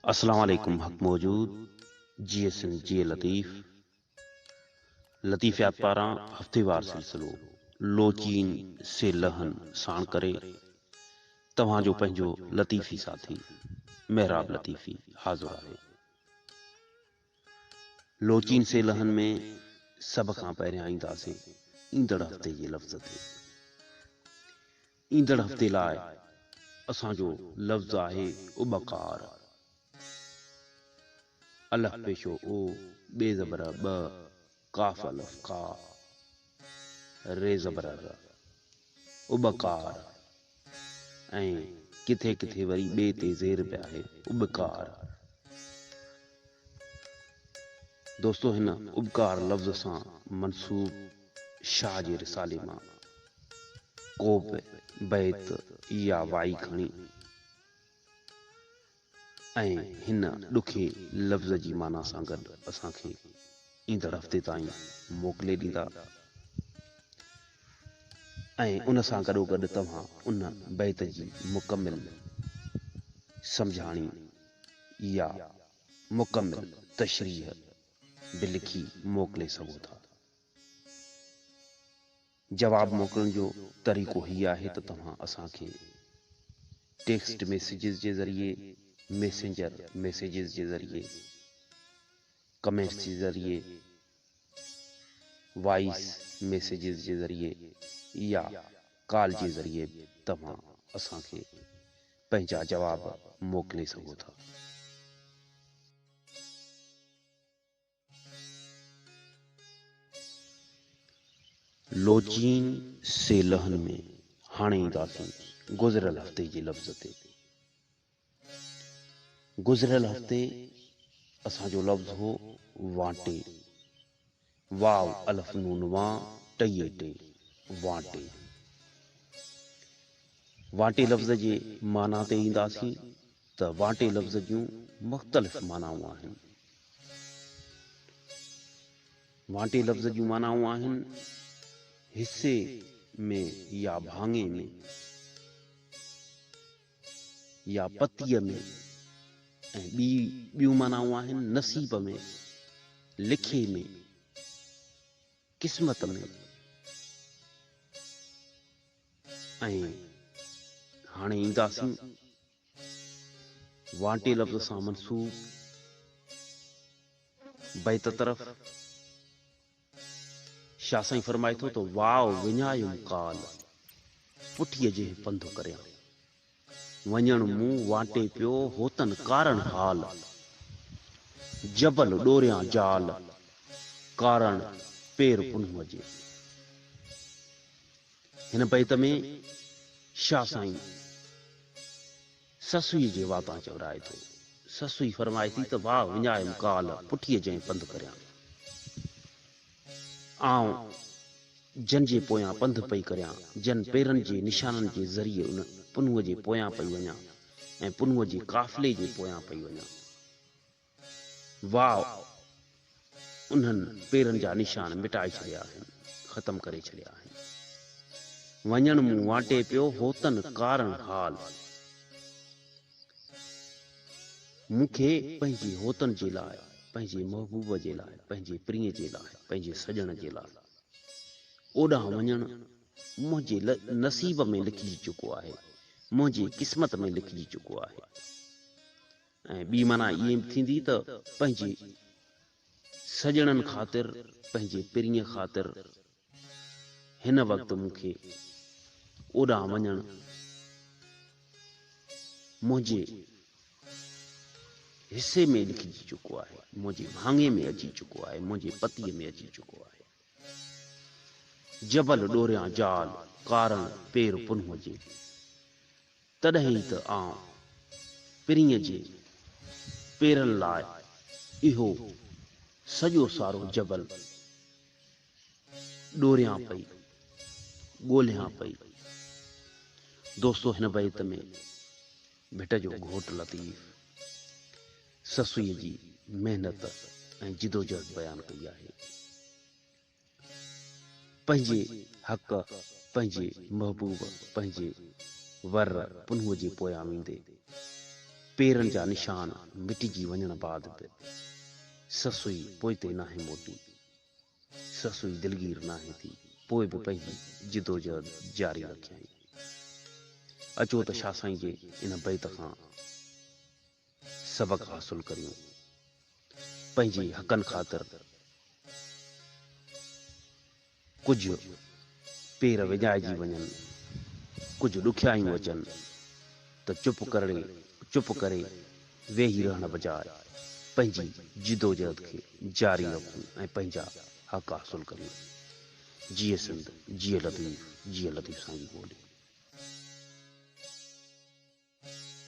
اسلام عليڪم حق موجود جيئي سنڌ جيئي لطيف لطيفيات پاران هفتيوار سلسلو لوچين سي لهن ساڻ ڪري توهان جو پنهنجو لطيفي ساٿي محراب لطيفي حاضر آهي. لوچين سي لهن ۾ سڀ کان پهريان اينداسين ايندڙ هفتي جي لفظ تي. ايندڙ هفتي لاء اسان جو لفظ آهي اٻڪار. الف پيشو او، ٻي زبر ٻ، ڪاف الف ڪا، ري زبر ر. اٻڪار ۽ ڪٿي ڪٿي وري ٻي تي زير به آهي اٻڪار. دوستو هن اٻڪار لفظ سان منسوب شاهه جي رسالي مان ڪو به بيت يا وائي کڻي ۽ هن ڏکي لفظ جي معنيٰ سان گڏ اسان کي ايندڙ هفتي تائين موڪلي ڏيندا ۽ ان سان گڏوگڏ توهان ان بيت جي مڪمل سمجهاڻي يا مڪمل تشريح به لکي موڪلي سگهو ٿا. جواب موڪلڻ جو طريقو هي آهي ته توهان اسان کي ٽيڪسٽ ميسيجز جي ذريعي، ميسينجر ميسيجز جي ذريعي، ڪمينٽس جي ذريعي، وائس ميسيجز جي ذريعي يا ڪال جي ذريعي به توهان اسان کي پنهنجا جواب موڪلي سگهو ٿا. لوچين سي لهن ۾ هاڻي اينداسين گذريل هفتي جي لفظ تي. گذريل هفتي اسان جو لفظ هو وانٽي. واو الف نون وان ٽئي ٽي وانٽي. وانٽي لفظ جي معنيٰ تي اينداسين ته وانٽي لفظ جون مختلف معنائون آهن. وانٽي لفظ جون معنائون آهن، حصي ۾ يا ڀاڱي ۾ يا پتيء ۾ ۽ ٻي ٻيون معنائون آهن نصيب ۾، لکي ۾، قسمت ۾. ۽ هاڻي اينداسين وانٽي لفظ سان منسوب بيت طرف. شاهه سائين فرمائي ٿو ته واء وڃايم ڪال، پٺيء جنهن پنڌ ڪريان. وڃڻ مون وانٽي پيو، هوتن ڪارڻ حال. جبل ڏوريان جال، ڪارڻ پير پنهونء جي. هن بيت ۾ شاهه سائين سسئيء جي واتان چورائي ٿو. سسئي فرمائي ٿي ته واء وڃايم ڪالهه، پٺيء جنهن پنڌ ڪريان. آئون جن جي پويان پنڌ پئي ڪريان، جن پيرن جي نشانن جي ذريعي ان پنهونء جي پويان پئي وڃان ۽ پنهونء جي قافلي جي پويان پئي وڃان. واء انهن پيرن جا نشان مٽائي ڇڏيا آهن، ختم ڪري ڇڏيا آهن. وڃڻ مون وانٽي پيو، هوتن ڪارڻ حال. مون کي پنهنجي هوتن جي لاء، پنهنجي محبوب جي لاء، پنهنجي پرينء جي لاء، پنهنجي سڄڻ جي لاء اوڏانهن وڃڻ منهنجي نصيب ۾ لکجي چڪو آهي، منهنجي قسمت ۾ لکجي چڪو آهي. ۽ ٻي معنيٰ ائين به ٿيندي ته پنهنجي سڄڻن خاطر، پنهنجي پرينء خاطر هن وقت مون کي اوڏانهن وڃڻ منهنجي حصي ۾ لکجي چڪو آهي، منهنجي ڀاڱي ۾ اچي چڪو آهي، منهنجي پتيء ۾ اچي چڪو آهي. جبل ڏوريان جال، ڪارڻ پير پنهونء جي. تڏهن ئي ته آئون پرينء جي پيرن لاء اهو سڄو سارو جبل ڏوريان پئي، ڳولهيان پئي. دوستو هن بيت ۾ ڀٽ جو گهوٽ لطيف سسئيء جي محنت ۽ جدوجهد بيان ڪئي آهي. پنهنجي حق، پنهنجي محبوب، پنهنجي ور پنهونء جي پويان ويندي. پيرن جا نشان مٽجي وڃڻ بعد به سسئي پوئتي ناهي موٽي. سسئي دلگير ناهي ٿي، پوء به پنهنجي جدوجهد جاري رکيائين. اچو ته شاهه سائين جي ان بيت کان سبق حاصل ڪريون. پنهنجي حقن خاطر ڪجهه پير وڃائجي وڃن، ڪجهه ڏکيائيون اچن ته چپ ڪرڙي چپ ڪري ويهي رهڻ بجاء پنهنجي جدوجهد کي جاري رکون ۽ پنهنجا حق حاصل ڪريون. جيئي سنڌ، جيئي لطيف، جيئي لطيف سائين جي ٻولي.